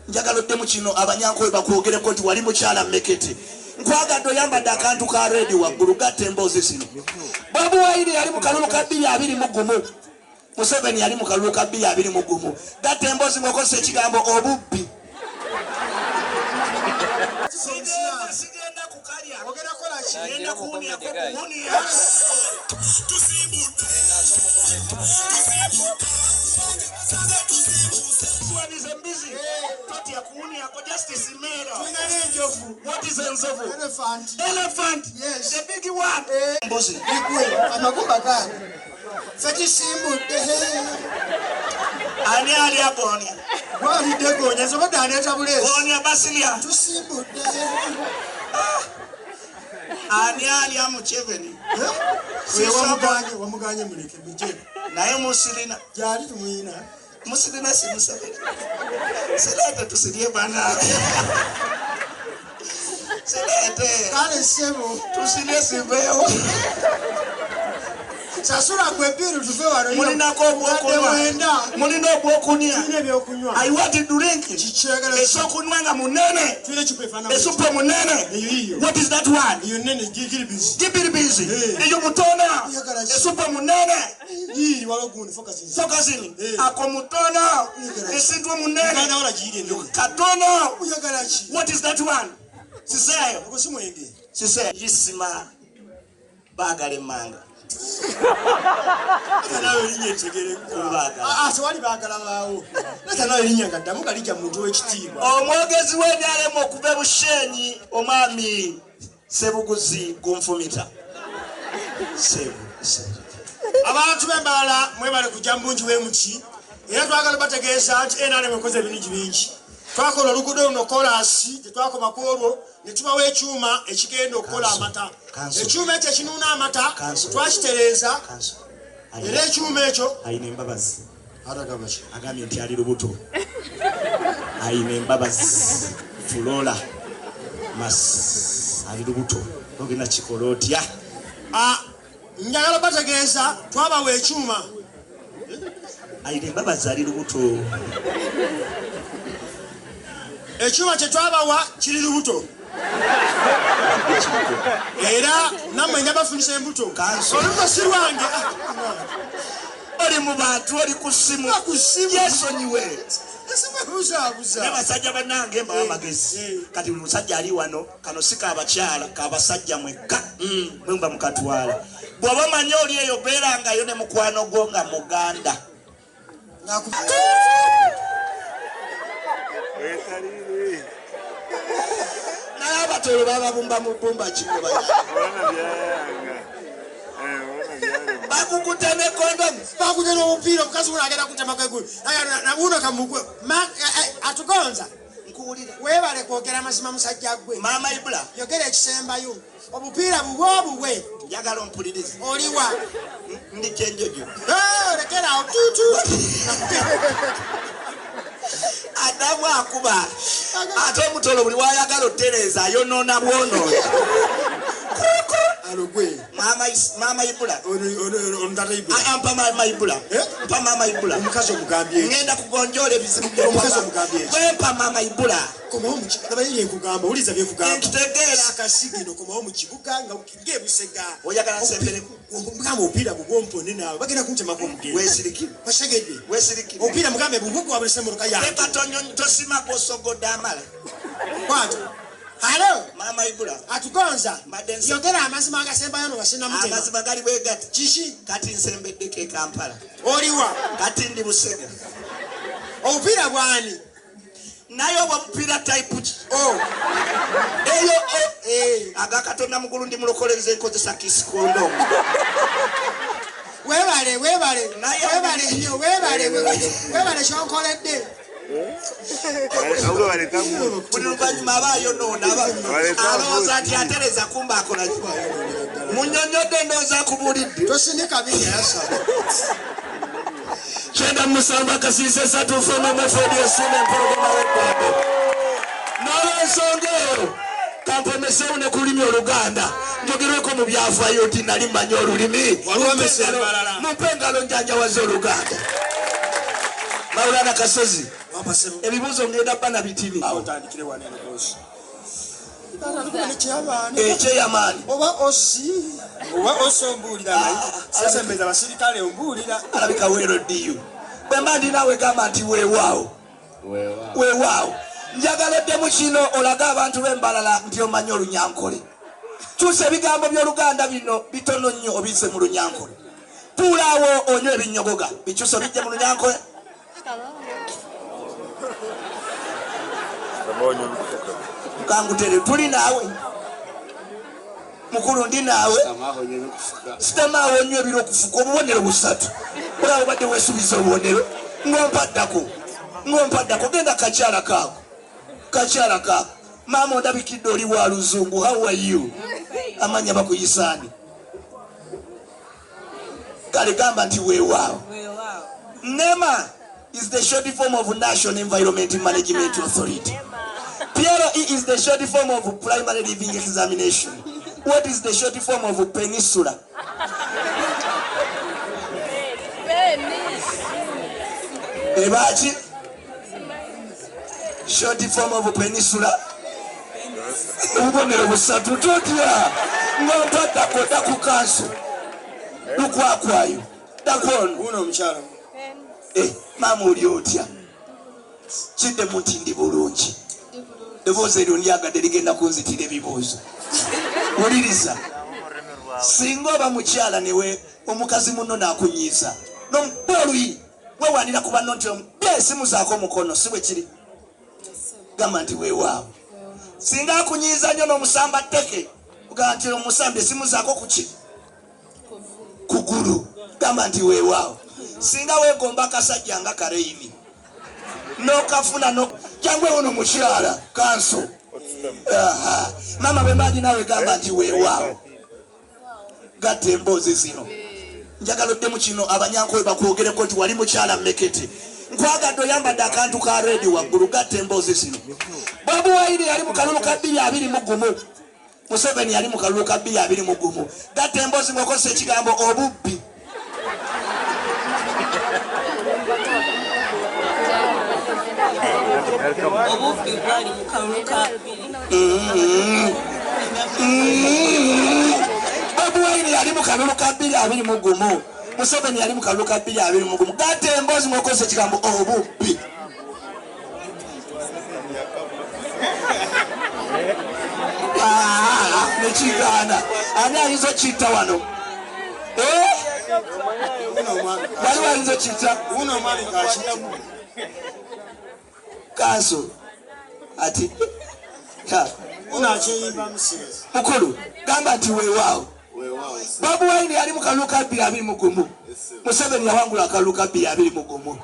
Njagala oddemu kino abanyankole bakwogereko nti wali mukyala mmekete. Nkwagadde oyambadde akantu ka red waggulu, gatta emboozi zino. Bobi Wine yali mu kalulu ka 2021. Museveni yali mu kalulu ka 2021. Gatta emboozi ng'okozesa ekigambo obubbi. Sigenda, sigenda kukalya. Ogenda kukola ki? Ngenda kuwunyako kuwunya. Tusimbudde. Embizi. Totya kuwunyako, just smell. Tulina n'enjovu. What is enzovu? Elephant. Elephant. Yes. The big one. Mbuzi. Igwe, amagumba gange. Ffe tusimbudde. Ani alya goonya? Gwalidde goonya, nze obadde aleeta buleesi. Goonya basilya. Tusimbudde. Ani alya Museveni? Oyo wamuganye, wamuganye muleke muje. Naye musirina. Gyali tumuyina. Musirina si Museveni. Sireete tusirye bana. Sireete. Kale ssebo. Tusirye siveewo. Sasula gwe bill tuve wano. Mulinako obwokunywa. Mwenda. Mulina obwokunywa. Tulina ebyokunywa. I want to drink. Kikyagala. Ekyokunywa nga munene. Tulina ecupa efaanana. Esupu munene. Eyo yiyo. What is that one? Eyo nnene gigiribizi. Gibiribizi. Eh. Eyo mutono. Oyagala ki? Esupu munene. Yiri waliwo gundi focus. Focusing. Eh. Ako mutono. Oyagala ki? Esintu munene. Uganda wala giyiri ennene. Katono. Oyagala ki? What is that one? Siseeyo. Ogwo si mwenge. Siseeyo. Isima baagala emmanga. Leta naawe erinnya entegereko. Baagala. Ah, ah, tewali baagala baawo. Leta naawe erinnya nga ddamu nga lijja mu muntu w'ekitiibwa. Omwogezi w'ebyalemu okuva e Bushenyi, omwami Sebuguzi Gunfumita. Sebu, Sebu. Abantu b'Embalala mwebale kujja mu bungi bw'emuki. Era twagala bategeeza nti NRM ekoze ebirungi bingi. Twakola oluguudo luno koolaasi, tetwakoma ku olwo, ne tubawa ekyuma ekigenda okukola amata. Kanso. Ekyuma ekyo ekinuuna amata Kanso. twakitereeza. Kanso. Era ekyuma ekyo Alina embabazi. Atagamba ki? Agambye nti ali lubuto. Alina embabazi. Fulola. Mas ali lubuto. Ogenda kikola otya? Njagala bategeeza twabawa ekyuma. Alina embabazi ali lubuto. Ekyuma kye twabawa kiri lubuto. Era nammwe nja bafunisa embuto. Kanso. Olubuto si lwange. Oli mu bantu, oli ku ssimu. Oli ku ssimu. Yeesonyiwe. Esimubuzabuza. Naye basajja bannange mbawa amagezi. Kati buli musajja ali wano, kano si k'abakyala, k'abasajja mwekka. Mwe muba mukatwala. Bw'oba omanyi oli eyo, beerangayo ne mukwano gwo nga muganda. Naye abatolo bababumba mu bbumba ki bwe bayamba? Bakukutte ne kondomu. Bakutte n'omupiira, omukazi wuno agenda kutemako eggulu. Wuno kamugwe. Atugonza. Nkuwulira. Weebale kwogera amazima musajja ggwe. Maama Ibula. Yogera ekisembayo. Obupiira bubwe obuwe. Njagala ompulirize. Oliwa? Ndi kyenjojo. Lekera awo, tutu. Adamu akuba. Ate omutolo buli w'ayagala otereeza ayonoona bwonoonyi. Alogwe. Maama Ibula. Ono tata Ibula. Mpa maama Ibula. Eh? Mpa maama Ibula. Omukazi omugambye eki? Ngenda kugonjoola ebizibu byo. Omukazi omugambye eki? Bwe mpa maama Ibula. Komawo mu kibuga. Laba ye nkugamba, wuliriza bye nkugamba. Nkitegeera. Akasigino, komawo mu kibuga nga ng'ebusega. Oyagala nsembere? Mugamba omupiira gugwo mpone naawe. Bagenda kuntemako omugendo. Weesirikire. Basegedde. Weesirikire. Omupiira mugambe bugwo gwa buli ssemmotoka yange. Leka tosima gw'osogodde amala. Kwata. Halo. Maama Ibula. Atugonza. Mbadde nse- Yogera amazima agasembayo no sinamutema. Amazima gali bwe gati. Kiki? Kati nsembeddeko e Kampala. Oliwa? Kati ndi Busega. Obupiira bw'ani? Naye obwo obupiira type ki? Oh. Eyo, oh. Aga Katonda mugulu ndi mulokole nze nkozesa kiss condom. Weebale, weebale. Naye Weebale nnyo, weebale, weebale. Weebale ky'onkoledde. Buli luvannyuma aba ayonoona, alowooza nti atereza kumba akola ki? Munnyonnyodde ndowooza akubuulidde. Tosindika bingi yasa. 97 akasiisa esatu ffe n'omufodi esiima empologoma w'eddembe. N'olwensonga eyo kampomeseewo ne ku lulimi Oluganda njogerweko mu byafaayo nti nali mmanyi olulimi. Waliwo amese embalala. Mumpe engalo njanjawaze Oluganda. Maulana Kasozi. Ebibuuzo ngenda bana bitini. Ekyeyamaani oba osi oba osombuulira sesembeza abasirikale ombuulira alabika weerodiyo. Bwe mba ndi naawe gamba nti weewaawo, weewaawo. Njagala oddemu kino olage abantu b'Embalala nti omanyi Olunyankole. Kyusa ebigambo by'Oluganda bino bitono nnyo obizze mu Lunyankole. Tuulaawo onywe ebinyogoga, bikyusa obijje mu Lunyankole. Kangutere tuli naawe mukulu, ndi naawe. Sitamaawo onywa ebiro okufuka obubonero busatu. Olaba obadde weesuubiza obubonero ng'ompaddako ng'ompaddako. Genda kakyala kaako, kakyala kaako. Maama ondabikidde oli wa luzungu. How are you? Amanya bakuyisaani? Kale gamba nti weewaawo. NEMA is the short form of National Environment Management Authority. PLE is the short form of Primary Leaving Examination. What is the short form of peninsula? Ebaki short form of peninsula? Obubonero busatu. Totya ng'ompaddako. Dda ku kanso lukwakwayo, ddaku ono. Wuno omukyala. Eh, maama oli otya? Kiddemu nti ndi bulungi. Eddoboozi eryo ndyagadde, ligenda kunzitira ebibuuzo. Wuliriza, singa oba mukyala newe omukazi munno n'akunyiiza nomukuba oluyi, wewanira ku banno nti bye esimu zaako omukono, si bwe kiri? Gamba nti weewaawo. Singa akunyiiza nnyo n'omusamba tteke, ogamba nti omusambi esimu zaako kuki? Kugulu. Gamba nti weewaawo. Singa weegomba akasajja nga kareyini n'okafuna no jangu ewuno mukyala kanso. Aha. Maama bwe mbaji naawe gamba nti weewaawo. Gatta emboozi zino. Njagala oddemu kino Abanyankole bakwogereko nti wali mukyala mmekete. Nkwagadde oyambadde akantu ka red waggulu. Gatta emboozi zino. Bobi Wine yali mu kalulu ka 2021, Museveni yali mu kalulu ka 2021. Gatta emboozi ng'okozesa ekigambo obubbi. Obubbi bwali mu kalulu ka bbiri. Bobi Wine yali mu kalulu ka 2021, Museveni yali mu kalulu ka 2021. Gatta emboozi ng'okozesa ekigambo obubbi. Ah, nekigaana. Ani ayinza okitta wano? Eh? Wuno omwami. Waliwo ayinza okitta? Wuno omwami kakiramu. Kanso ati ha, Wuno akyeyimbamu sirizi. Mukulu gamba nti weewaawo. Bobi Wine yali mu kalulu ka 2021, Museveni yawangula akalulu ka 2021.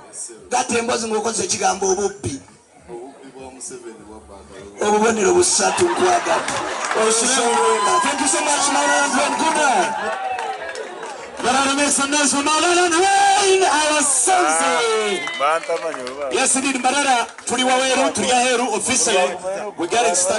Gatta emboozi ng'okozesa ekigambo obubbi. Obubbi bwa Museveni bwabba akalulu. Obubonero busatu. Nkwagadde. Thank you so much, Maulana Wayne. Good night. Let make some noise for Maulana Wayne, our Sonzi. Bantamanyi oba. Yes, indeed, Mbarara, tuli waweru, tuli aheru, officially. We're getting started.